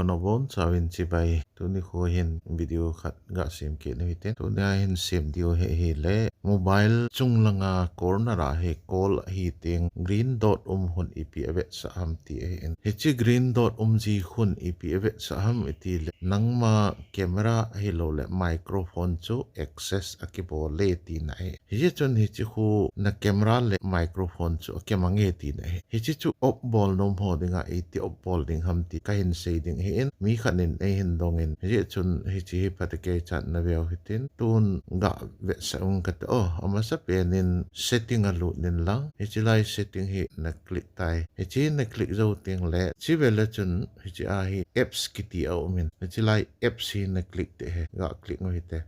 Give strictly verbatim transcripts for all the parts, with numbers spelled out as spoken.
Nabonchauvin chibai. Tuni kho hin video khat gasem kit u hitin. Tunia hin sem diu hi ahile mobile chunglanga corner a hi call ahi teng green dot um hun ipi avetsah ham ti ahin. Hiche green dot umji hun ipi avetsah ham itile nangma camera ahilouleh microphone chu access akibol e tina ahi. Hiche chun hiche khu na camera le microphone chu akimange tina ahi. Hiche chu off bol nom ho dinga iti off bol ding ham ti kahin sei ding ahin. Mi khat in eihin dongin. Hiche chun hiche hi phatecha naveu hitin. Tun gavetsah ung kate. O, amasapen in setting a lut in lang. Hiche lai setting hi na click tai. Hiche na click jou tengle, hiche vele chun hiche a hi apps kiti aumin. Hiche lai apps hi na click teh hi, ga click u hite.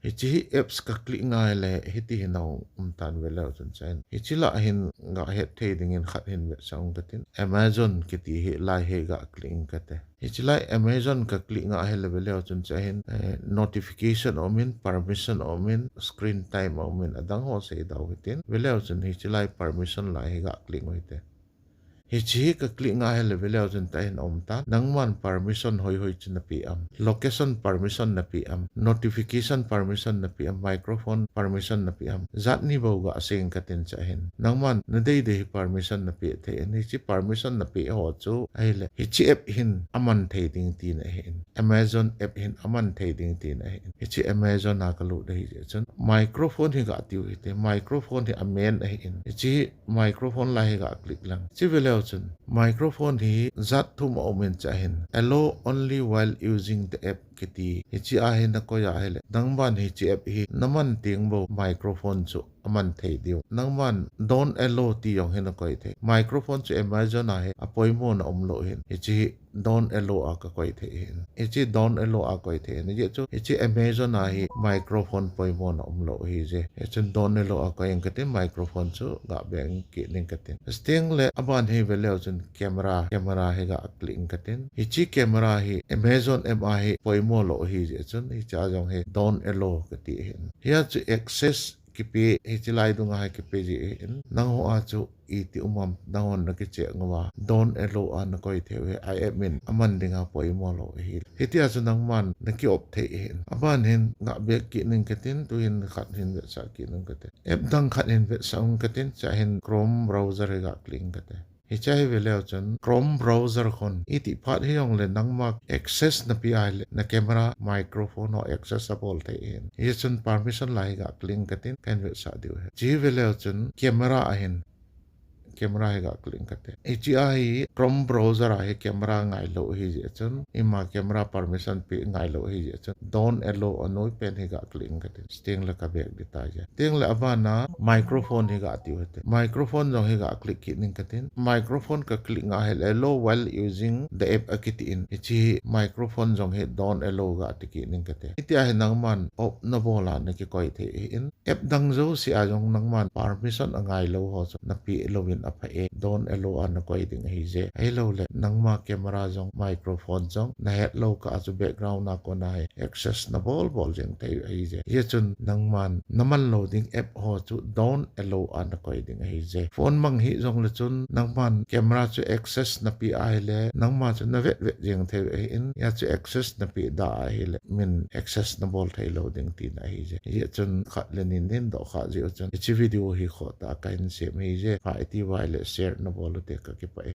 Hiche hi apps ka click ngai le, hiti hin aum tan veleu chun chahin. Hiche lah hin gahet thei dingin khat hin vetsah ung katin. Amazon kiti hi lai hi ga click ing kate. Hiche lai Amazon ka click nga ahile veleu chun chahin, eh, notification aumin, permission aumin, screen time aumin, adang ho sei dau hitin. Veleu chun hiche lai permission lai hi ga click u hite. Hiche hi ka click nga ahile veleu chun tahin aum tan. Nangman permission hoihoi chu napeh am. Location permission napeh am. Notification permission napeh am. Microphone permission napeh am. Jat ni bou ga sei ing katin chahin. Nangman nadeidei hi permission napeh thei in. Hiche permission napeh ho chu ahile hiche app hin aman thei ding tina ahin. Amazon app hin aman thei ding tina ahin. Hiche Amazon a ka lut ahijeh chun microphone hi ga tiu hite. Microphone hi amen ahin. Hiche microphone lai hi ga click lang. Hiche veleu chun microphone hi jat thum aumin chahin. Allow only while using the app kiti. Hiche a hi na koi ahile. Nangman hiche app hi naman teng bou microphone chu aman thei diu. Nangman don't allow ti jong hi na koi thei. Microphone chu Amazon a hi apoimo na umlou hin. Hiche hi don't allow a ka koi thei hin. Hiche don't allow a koi thei hin. Hijeh chu hiche Amazon a hi microphone poimo na umlou ahije. Hichun don't allow a koi ing katin microphone chu ga beng kit ing katin. Chuteng le aban hi veleu chun camera, camera hi ga click ing katin. Hiche camera hi Amazon app a hi poimo lou ahijeh chun hiche a jong hi don't allow kati hin. Hia chu access kipe, hiche lai dunga hi kipe ji ahin. Nangho a chu iti um am, nanghon na kicheck ngou a. Don't allow a na koi thei u hi, i app in aman dinga poimo lou ahi. Hitia chu nangman na ki off thei ahin. Aban hin ga back kit ing katin, tuhin khat hin vetsah kit ing katin. App dang khat hin vetsah ung katin, chahin Chrome browser hi ga click ing kate. Hiche hi veleu chun Chrome browser khun iti phat hijongle nangma access napeh ahile na camera microphone ho access abol thei hin. Hichun permission lai hi ga click ing katin kahin vetsah diu hi. Hiche veleu chun camera ahin camera hi ga click ing kate. Hiche a hi Chrome browser a hi camera ngailou ahijeh chun ima camera permission pe ngailou ahijeh chun don't allow anoi pen hi ga click ing katin. Chuteng le ka back ding tai je. Chuteng le abana microphone hi ga tiu hite. Microphone jong hi ga click kit ing katin. Microphone ka click nga ahile allow while using the app akiti in. Hiche hi microphone jong hi don't allow ga ti kit ing kate. Hitia hi nangman off nabol a na kikoi thei ahin. App dang jouse a jong nangman permission angailou ho chu napeh louvin apha e. Don't allow a na koi ding ahije. Ahilouleh nangma camera jong microphone jong nahet lou kah a chu background a kona hi access nabol bol jeng thei ahije. Hichun nangman naman lou ding app ho chu don't allow a na koi ding ahije. Phone mang hih jongle chun nangman camera chu access napeh ahile nangma chu navet vet jeng thei ahin. Hia chu access napeh da ahile min access nabol thei lou ding tina ahije. Hichun khat le ni nin doh kha jeh u chun hiche video hi khoh tah a kahin sem ahije. Pha iti uva ahile share nabol ute, ka kipah e.